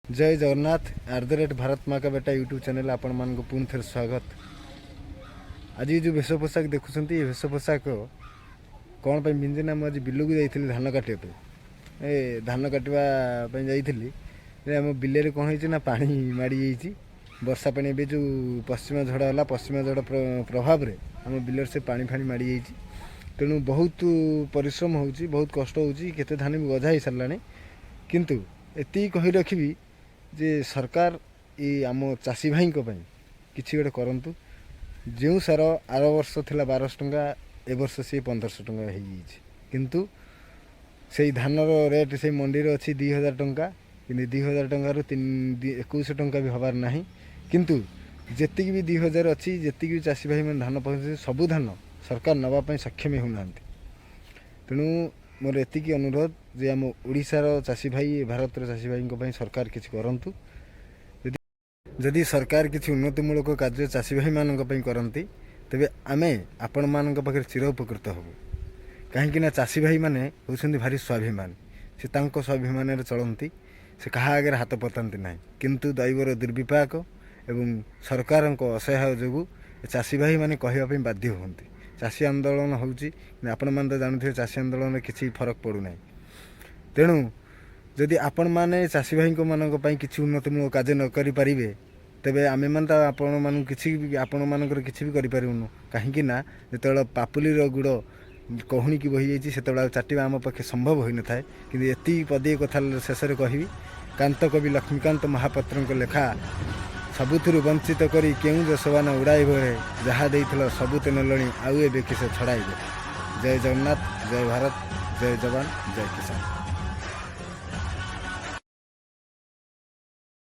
ଜୟ ଜଗନ୍ନାଥ। @ଭାରତ ମା କା ବେଟା ୟୁଟ୍ୟୁବ୍ ଚ୍ୟାନେଲ୍ ଆପଣମାନଙ୍କୁ ପୁଣି ଥରେ ସ୍ୱାଗତ। ଆଜି ଯେଉଁ ବେଶ ପୋଷାକ ଦେଖୁଛନ୍ତି, ଏ ବେଶ ପୋଷାକ କ'ଣ ପାଇଁ ପିନ୍ଧି ନା, ମୁଁ ଆଜି ବିଲକୁ ଯାଇଥିଲି ଧାନ କାଟିବା ପାଇଁ। ଏ ଧାନ କାଟିବା ପାଇଁ ଯାଇଥିଲି ଯେ ଆମ ବିଲରେ କ'ଣ ହେଇଛି ନା, ପାଣି ମାଡ଼ି ଯାଇଛି ବର୍ଷା ପାଣି। ଏବେ ଯେଉଁ ପଶ୍ଚିମା ଝଡ଼ ହେଲା, ପଶ୍ଚିମା ଝଡ଼ ପ୍ରଭାବରେ ଆମ ବିଲରେ ସେ ପାଣି ଫାଣି ମାଡ଼ି ଯାଇଛି। ତେଣୁ ବହୁତ ପରିଶ୍ରମ ହେଉଛି, ବହୁତ କଷ୍ଟ ହେଉଛି। କେତେ ଧାନ ବି ଗଜା ହେଇସାରିଲାଣି। କିନ୍ତୁ ଏତିକି କହି ରଖିବି ଯେ ସରକାର ଏଇ ଆମ ଚାଷୀ ଭାଇଙ୍କ ପାଇଁ କିଛି ଗୋଟେ କରନ୍ତୁ। ଯେଉଁ ସାର ଆର ବର୍ଷ ଥିଲା 1200 ଟଙ୍କା, ଏ ବର୍ଷ ସିଏ 1500 ଟଙ୍କା ହେଇଯାଇଛି। କିନ୍ତୁ ସେଇ ଧାନର ରେଟ୍ ସେଇ ମଣ୍ଡିରେ ଅଛି 2000 ଟଙ୍କା। କିନ୍ତୁ 2000 ଟଙ୍କାରୁ 2100 ଟଙ୍କା ବି ହେବାର ନାହିଁ। କିନ୍ତୁ ଯେତିକି ବି 2000 ଅଛି, ଯେତିକି ବି ଚାଷୀ ଭାଇମାନେ ଧାନ ପହଞ୍ଚୁଛନ୍ତି, ସବୁ ଧାନ ସରକାର ନେବା ପାଇଁ ସକ୍ଷମ ହେଉନାହାନ୍ତି। ତେଣୁ ମୋର ଏତିକି ଅନୁରୋଧ ଯେ ଆମ ଓଡ଼ିଶାର ଚାଷୀ ଭାଇ, ଭାରତର ଚାଷୀ ଭାଇଙ୍କ ପାଇଁ ସରକାର କିଛି କରନ୍ତୁ। ଯଦି ସରକାର କିଛି ଉନ୍ନତିମୂଳକ କାର୍ଯ୍ୟ ଚାଷୀ ଭାଇମାନଙ୍କ ପାଇଁ କରନ୍ତି, ତେବେ ଆମେ ଆପଣମାନଙ୍କ ପାଖରେ ଚିର ଉପକୃତ ହେବୁ। କାହିଁକି ନା ଚାଷୀ ଭାଇମାନେ ହେଉଛନ୍ତି ଭାରି ସ୍ୱାଭିମାନ। ସେ ତାଙ୍କ ସ୍ୱାଭିମାନରେ ଚଳନ୍ତି, ସେ କାହା ଆଗରେ ହାତ ପତାନ୍ତି ନାହିଁ। କିନ୍ତୁ ଦୈବର ଦୁର୍ବିପାକ ଏବଂ ସରକାରଙ୍କ ଅସହାୟ ଯୋଗୁଁ ଚାଷୀ ଭାଇମାନେ କହିବା ପାଇଁ ବାଧ୍ୟ ହୁଅନ୍ତି। ଚାଷୀ ଆନ୍ଦୋଳନ ହେଉଛି, କିନ୍ତୁ ଆପଣମାନେ ତ ଜାଣୁଥିବେ, ଚାଷୀ ଆନ୍ଦୋଳନରେ କିଛି ଫରକ ପଡ଼ୁନାହିଁ। ତେଣୁ ଯଦି ଆପଣମାନେ ଚାଷୀ ଭାଇଙ୍କ ମାନଙ୍କ ପାଇଁ କିଛି ଉନ୍ନତିମୂଳକ କାର୍ଯ୍ୟ ନ କରିପାରିବେ, ତେବେ ଆମେମାନେ ତ ଆପଣମାନଙ୍କୁ କିଛି ବି, ଆପଣମାନଙ୍କର କିଛି ବି କରିପାରିବୁନୁ। କାହିଁକି ନା ଯେତେବେଳେ ପାପୁଲିର ଗୁଡ଼ କହୁଣିକି ବହିଯାଇଛି, ସେତେବେଳେ ଆଉ ଚାଟିବା ଆମ ପକ୍ଷେ ସମ୍ଭବ ହୋଇନଥାଏ। କିନ୍ତୁ ଏତିକି ପଦିଏ କଥା ଶେଷରେ କହିବି, କାନ୍ତ କବି ଲକ୍ଷ୍ମୀକାନ୍ତ ମହାପାତ୍ରଙ୍କ ଲେଖା, "ସବୁଥିରୁ ବଞ୍ଚିତ କରି କେଉଁ ଯଶବାନ ଉଡ଼ାଇବ ହେ, ଯାହା ଦେଇଥିଲ ସବୁ ତ ନେଲଣି, ଆଉ ଏବେ କିସ ଛଡ଼ାଇବ?" ଜୟ ଜଗନ୍ନାଥ, ଜୟ ଭାରତ, ଜୟ ଯବାନ, ଜୟ କିଷାନ।